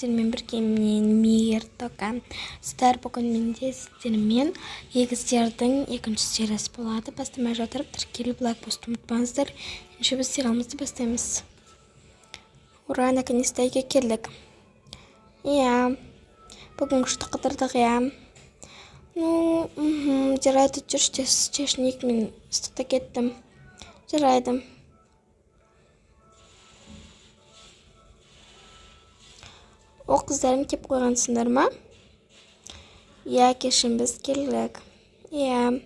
Сіздермен бірге мен Мейір Тока. Сіздер бүгін менде сіздермен егіздердің екінші сериясы болады. Бастамай жатырып тіркеліп, лайк басуды ұмытпаңыздар. Ендеше біз сериалымызды бастаймыз. Ура, наконец-то үйге келдік. Иә, бүгін күшті қыдырдық, иә. Ну, жарайды, жүрші тез шешінейік, мен ыстықта кеттім. Жарайды. О, қыздарым, кеп қойғансыңдар ма? Иә, кешін біз келдік. Иә.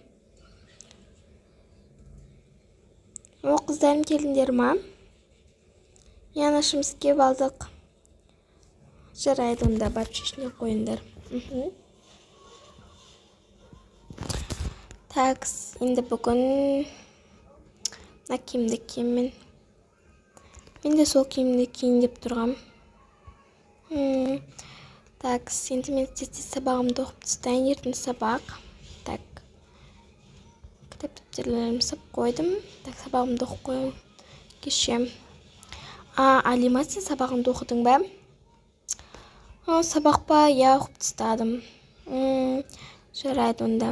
О, қыздарым, келдіңдер ма? Иә, анашым, біз кеп алдық. Жарайды, онда барып шешіне қойыңдар. Так, енді бүгін мына киімді киемін. Мен де сол киімді киейін деп тұрғам. Так, енді мен тез-тез сабағымды оқып тастайын, ертең сабақ. Так, кітап дәптерлерімді сап қойдым. Так, сабағымды оқып қояйын кеше. А, Алима, сен сабағыңды оқыдың ба? А, сабақ па? Иә, оқып тастадым. Жарайды онда.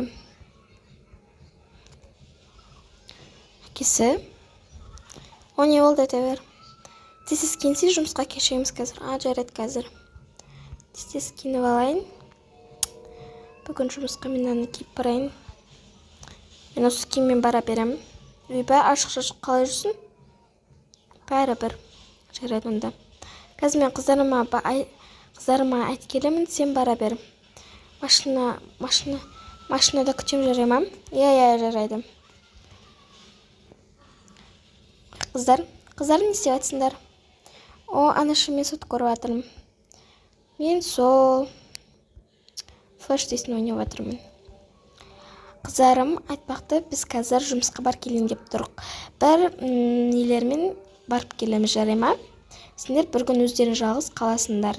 Әкесі? О, не болды, айта бер. Тез-тез киінсе, жұмысқа кешігеміз қазір. А, жарайды, қазір. Тез-тез киініп алайын. Бүгін жұмысқа мен мынаны киіп барайын. Мен осы киіммен бара беремін. Ойбай, ашық-шашық қалай жүрсің? Бәрібір. Жарайды онда. Қазір мен қыздарыма айтып келемін, сен бара бер. Машинада күтемін, жарай ма? Иә, иә, жарайды. Қыздар, қыздар, не істеп жатсыңдар? О, анашым, мен сот көріп жатырмын. Мен сол флеш десін ойнап жатырмын. Қыздарым, айтпақты, біз қазір жұмысқа барып келейін деп тұрық. Бір нелермен барып келеміз, жарай ма? Сендер бір күн өздерің жалғыз қаласыңдар.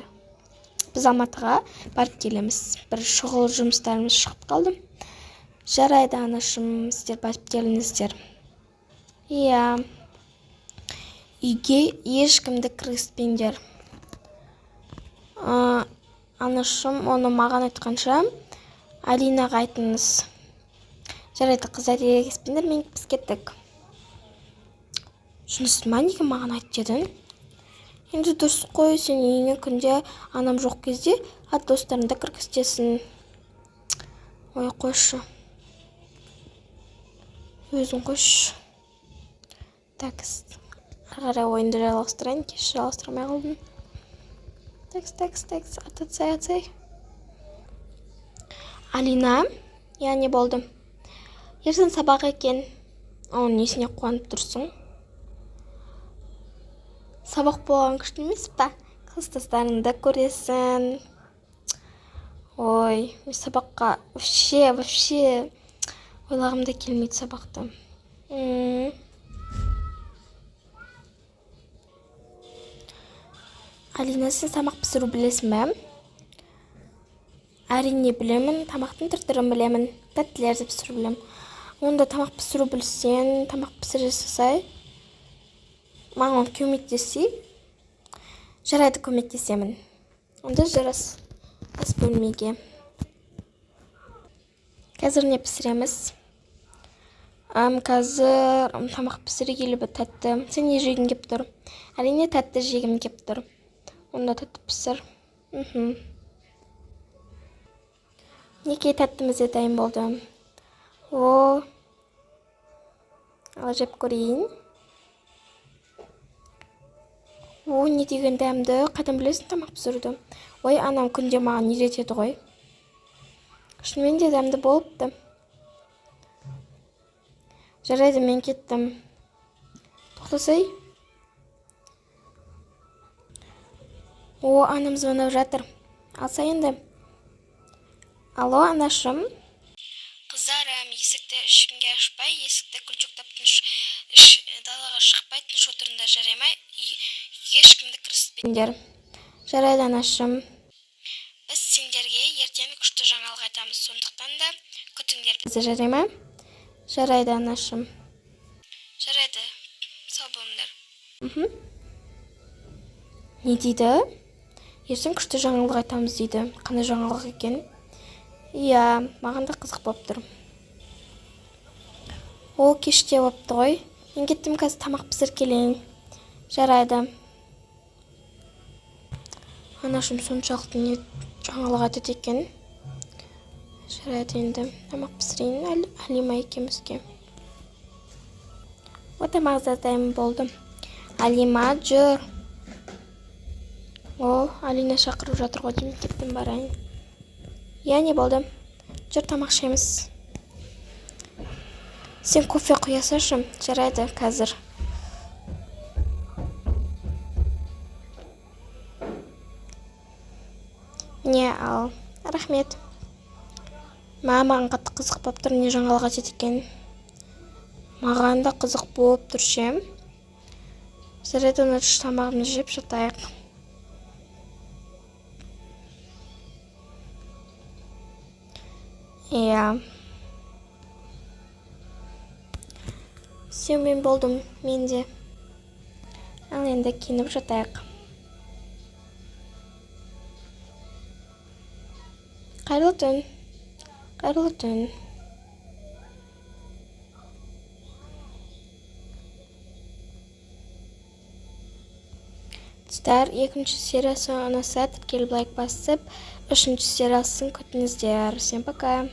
Біз Алматыға барып келеміз. Бір шұғыл жұмыстарымыз шығып қалды. Жарайды, анашым, сіздер барып келіңіздер. Иә. Үйге ешкімді кіргізбеңдер. Анашым, оны маған айтқанша, Алинаға айтыңыз. Жарайды, қыздар, ерегіспеңдер, мен біз кеттік. Жынысты ма, неге маған айт дедің? Енді дұрыс қой, сен үйіңе күнде анам жоқ кезде ат достарыңды кіргізтесің. Ой, қойшы. Өзің қойшы. Так, ары қарай ойынды жалғастырайын, кеш жалғастырмай қалдым. Такс, такс, такс, ататсай, атсай. Алина, иә, не болды? Ертең сабақ екен. Оның несіне қуанып тұрсың? Сабақ болған күшті емес па? Класстастарыңды көресің. Ой, мен сабаққа вообще ойлағым да келмейді сабақты. Алина, сен тамақ пісіру білесің бе? Әрине білемін, тамақтың түр-түрін білемін, тәттілер де пісіру білемін. Онда тамақ пісіру білсең, тамақ пісіре салсай, маған көмектесей. Жарайды, көмектесемін. Онда жарас ас бөлмеге. Қазір не пісіреміз? Қазір тамақ пісіре келіп тәтті. Сен не жегің кеп тұр? Әрине тәтті жегім кеп тұр. Онда тәтті пісір. Неке тәттіміз де дайын болды. О, ал жеп көрейін. О, не деген дәмді. Қайдан білесің тамақ пісіруді? Ой, анам күнде маған үйретеді ғой. Шынымен де дәмді болыпты. Жарайды, мен кеттім. Тоқтасай. О, анам звондап жатыр. Алса енді. Алло, анашым. Қыздарым, есікті ешкімге ашпай, есікті күлчоктап тыныш, далаға шықпай, тыныш отырыңдар, жарай ма? Ешкімді кіріспеңдер. Жарайды, анашым. Біз сендерге ертең күшті жаңалық айтамыз, сондықтан да күтіңдер бізді, жарай ма? Жарайды, анашым. Жарайды, сау болыңдар. Не дейді? Ертең күшті жаңалық айтамыз дейді. Қандай жаңалық екен? Иә, маған да қызық болып тұр. О, кеште болыпты ғой. Мен кеттім, қазір тамақ пісіріп келейін. Жарайды. Анашым соншалықты не жаңалық айтады екен. Жарайды енді, тамақ пісірейін Алима екеумізге. О, тамақ да дайын болды. Алима, жүр. О, Алина шақырып жатыр ғой деймін, кеттім барайын. Иә, не болды? Жүр, тамақ ішеміз. Сен кофе құя салшы. Жарайды, қазір. Міне, ал. Рахмет. Маған қатты қызық болып тұр, не жаңалық айтады екен. Маған да қызық болып тұр ше. Жарайды, оны тамағымды жеп жатайық. Иә. Все, мен болдым, мен де. Ал енді киініп жатайық. Қайырлы түн. Қайырлы түн. Достар, екінші сериясы ұнаса, тіркеліп лайк басып, үшінші сериясын күтіңіздер. Всем пока.